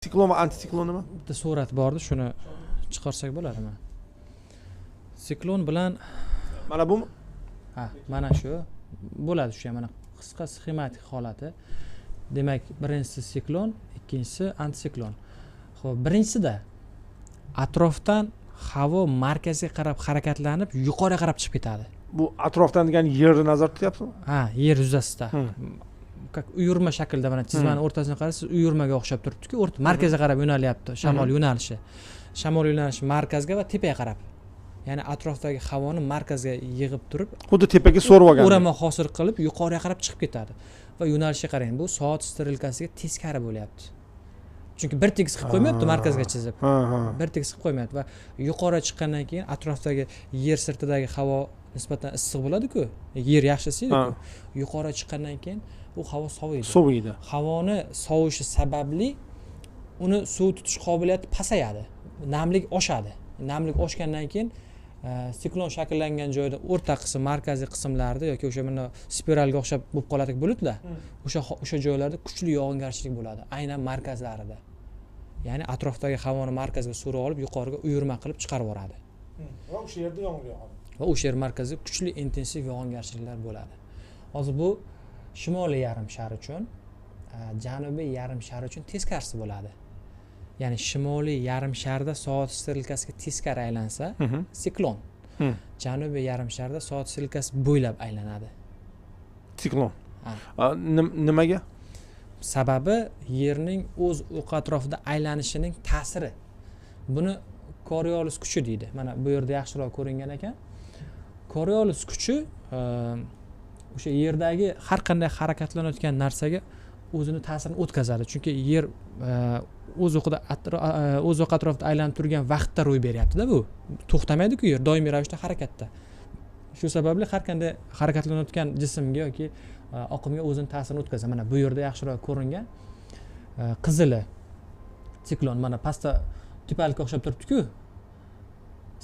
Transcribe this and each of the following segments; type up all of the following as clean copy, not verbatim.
Siklon va antisiklon nima? Bitta surat bordi, shuni chiqarsak bo'ladimi? Siklon bilan Mana bumi? Ha, mana shu bo'ladi, shu ham mana qisqa sxematik holati. Demak, birinchisi siklon, ikkinchisi antisiklon. Xo'p, birinchisida atrofdan havo markazga qarab harakatlanib, yuqoriga qarab chiqib ketadi. Bu atrofdan degani yerni nazarda tutyapsizmi? Ha, yer yuzasida. Как uyurma shaklda, mana chizmani o'rtasini qarasangiz, uyurmaga o'xshab turibdi-ku, o'rta markazga qarab yo'nalyapti shamol yo'nalishi. Shamol yo'nalishi markazga va tepaga qarab. Ya'ni atrofdagi havoni markazga yig'ib turib, xuddi tepaga so'rib olgan. O'rama hosil qilib yuqoriga qarab chiqib ketadi. Va yo'nalishga qarang, bu soat strelkasiga teskari bo'lyapti. Chunki bir tekis qilib qo'ymayapti, markazga chizib. Bir tekis qilib qo'ymayapti va yuqori chiqqandan keyin atrofdagi yer sirtidagi havo nisbatan issiq bo'ladi-ku. Yer yaxshi isiydi-ku. Yuqori chiqqandan keyin u havo soviydi. Soviydi. Havoni sovishi sababli uni suv tutish qobiliyati pasayadi. Namlik oshadi. Namlik oshgandan keyin siklon shakllangan joyda o'rta qism, markaziy qismlarda yoki o'sha mana spiralga o'xshab bo'lib qoladi bulutlar. O'sha joylarda kuchli yog'ingarchilik bo'ladi, aynan markazlarida. Ya'ni atrofdagi havoni markazga so'rib olib, yuqoriga uyurma qilib chiqarib yuboradi. Va o'sha yerda yomg'ir yog'adi. Va o'sha yer markazida kuchli intensiv yog'ingarchiliklar bo'ladi. Hozir bu shimoliy yarim shar uchun, janubiy yarim shar uchun teskarisi bo'ladi. Ya'ni shimoliy yarim sharda soat strelkasiga teskari aylansa, siklon. Janubiy yarim sharda soat strelkasi bo'ylab aylanadi. Siklon. Nimaga? Sababi yerning o'z o'qi atrofida aylanishining ta'siri. Buni Coriolis kuchi deydi. Mana bu yerda yaxshiroq ko'ringan ekan. Coriolis kuchi o'sha yerdagi har qanday harakatlanayotgan narsaga o'zini ta'sirini o'tkazadi. Chunki yer o'z o'qida o'z o'qi atrofida aylanib turgan vaqtda ro'y beryapti-da bu. To'xtamaydi-ku yer, doimiy ravishda harakatda. Shu sababli har qanday harakatlanayotgan jismga yoki oqimga o'zini ta'sirini o'tkazadi. Mana bu yerda yaxshiroq ko'ringan qizili siklon, mana pastda tepalikka o'xshab turibdi-ku.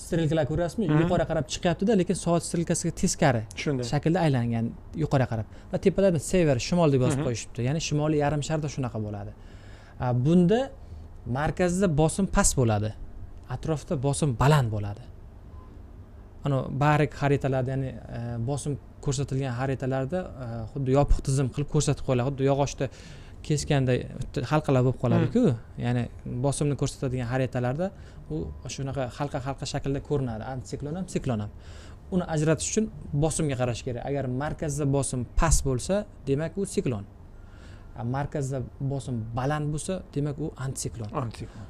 Strelkalar ko'ryapsizmi? Yuqoriga qarab chiqyapti-da, lekin soat strelkasiga teskari shaklda aylangan yuqoriga qarab. Va tepadan sever, shimol deb yozib qo'yishibdi. Ya'ni shimoliy yarim sharda shunaqa bo'ladi. Bunda markazda bosim past bo'ladi. Atrofda bosim baland bo'ladi. Ana barik xaritalarda, ya'ni bosim ko'rsatilgan xaritalarda xuddi yopiq tizim qilib ko'rsatib qo'yiladi. Xuddi yog'ochda keskanda halqalar bo'lib qoladi-ku. Ya'ni bosimni ko'rsatadigan xaritalarda u shunaqa halqa-halqa shaklda ko'rinadi. Antisiklon ham, siklon ham. Uni ajratish uchun bosimga qarash kerak. Agar markazda bosim past bo'lsa, demak u siklon. Markazda bosim baland bo'lsa, demak u antisiklon. Antisiklon.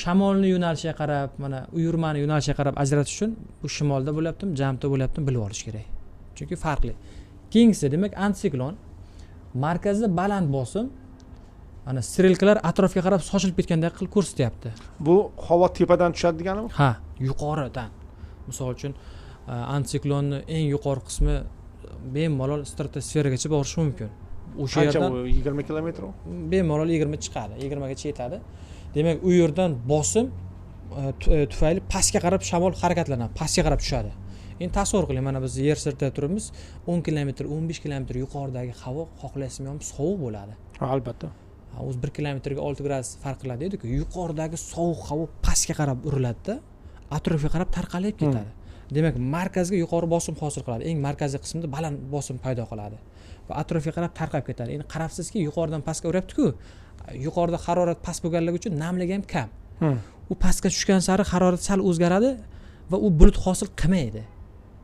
Shamolni yo'nalishiga qarab, mana uyurmani yo'nalishiga qarab ajratish uchun bu shimolda bo'lyaptimi, janubda bo'lyaptimi bilib olish kerak. Chunki farqli. Keyingisi, demak antisiklon markazda baland bosim, mana strelkalar atrofga qarab sochilib ketgandek qilib ko'rsatyapti. Bu havo tepadan tushadi deganimi? Ha, yuqoridan. Misol uchun, antisiklonni eng yuqori qismi bemalol stratosferagacha borishi mumkin. O'sha yerdan 20 kilometr bemalol 20 chiqadi, 20 gacha yetadi. Demak, u yerdan bosim tufayli pastga qarab shamol harakatlanadi, pastga qarab tushadi. Endi tasavvur qiling, mana biz yer sirtida turibmiz, 10 kilometr, 15 kilometr yuqoridagi havo xohlaysizmi yo'qmi sovuq bo'ladi. Ha, albatta. Ha, o'zi 1 kilometrga 6 gradus farq qiladi edi-ku. Yuqoridagi sovuq havo pastga qarab uriladi-da, atrofga qarab tarqalib ketadi. Demak, markazga yuqori bosim hosil qiladi. Eng markaziy qismida baland bosim paydo qiladi va atrofga qarab tarqab ketadi. Endi qarabsizki, yuqoridan pastga uryapti-ku. Yuqorida harorat past bo'lganligi uchun namligi ham kam. U pastga tushgan sari harorat sal o'zgaradi va u bulut hosil qilmaydi.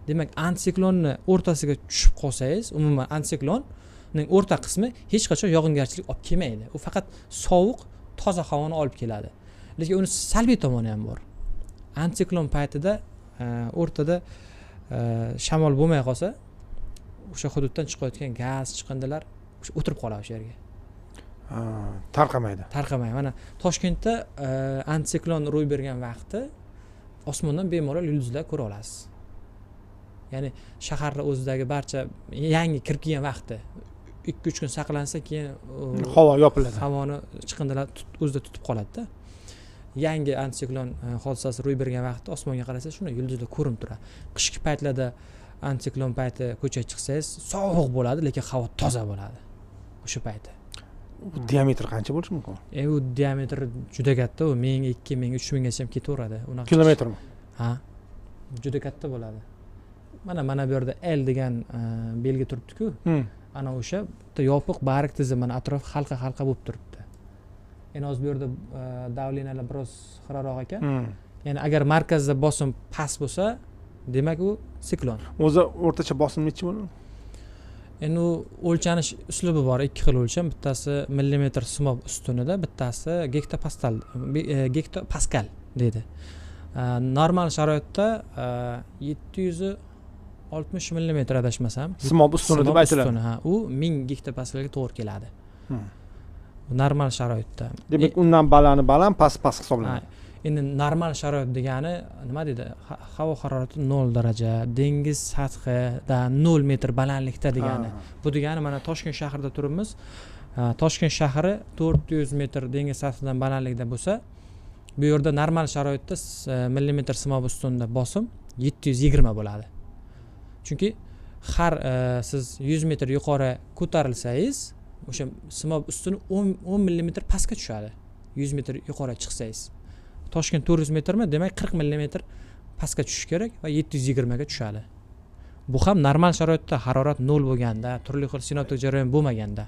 Demak, antisiklonni o'rtasiga tushib qolsangiz, umuman antisiklonning o'rta qismi hech qachon yog'ingarchilik olib kelmaydi. U faqat sovuq, toza havoni olib keladi. Lekin uni salbiy tomoni ham bor. Antisiklon paytida o'rtada shamol bo'lmay qolsa, o'sha hududdan chiqayotgan gaz, chiqindilar o'tirib qoladi o'sha yerga. Tarqamaydi. Tarqamaydi. Mana Toshkentda antisiklon ro'y bergan vaqti osmondan bemalol yulduzlar ko'ra olasiz. Ya'ni shaharning o'zidagi barcha yangi kirib kelgan vaqti 2-3 kun saqlansa, keyin havo yopiladi. Havoni chiqindilar o'zida tutib qoladi-da. Yangi antisiklon hodisasi ro'y bergan vaqtda osmonga qarasangiz, shunday yulduzlar ko'rinib turadi. Qishki paytlarda antisiklon payti ko'chaga chiqsangiz, sovuq bo'ladi, lekin havo toza bo'ladi o'sha payti. Diametri qancha bo'lishi mumkin? U diametri juda katta, u 1000, 2000, 3000gacha ham ketaveradi. Unaqa kilometrmi? Ha, juda katta bo'ladi. Mana bu yerda L degan belgi turibdi-ku. Ana o'sha bitta yopiq barik tizim, mana atrofi halqa halqa bo'lib turibdi. Endi hozir bu yerda давления lar biroz xiraroq ekan. Ya'ni agar markazda bosim past bo'lsa, demak u siklon. O'zi o'rtacha bosim nechi bo'ladi? Endi u o'lchanish uslubi bor, ikki xil o'lcham. Bittasi millimetr simob ustunida, bittasi gektopascal, gektopascal deydi. Normal sharoitda 760 millimetr adashmasam. Simob ustuni deb aytiladi. Ha, u 1000 gektopaskalga to'g'ri keladi. Normal sharoitda. Demak, undan balani baland, past past hisoblanadi. Endi normal sharoit degani nima deydi? Havo harorati 0 daraja, dengiz sathida 0 metr balandlikda degani. Bu degani mana Toshkent shahrida turibmiz. Toshkent shahri 400 metr dengiz sathidan balandlikda bo'lsa, bu yerda normal sharoitda millimetr simob ustunida bosim 720 bo'ladi. Chunki har siz 100 metr yuqori ko'tarilsangiz, o'sha simob ustuni 10 millimetr pastga tushadi. 100 metr yuqori chiqsangiz. Toshkent 400 metrmi? Demak 40 millimetr pastga tushishi kerak va 720 ga tushadi. Bu ham normal sharoitda, harorat 0 bo'lganda, turli xil sinoptik jarayon bo'lmaganda.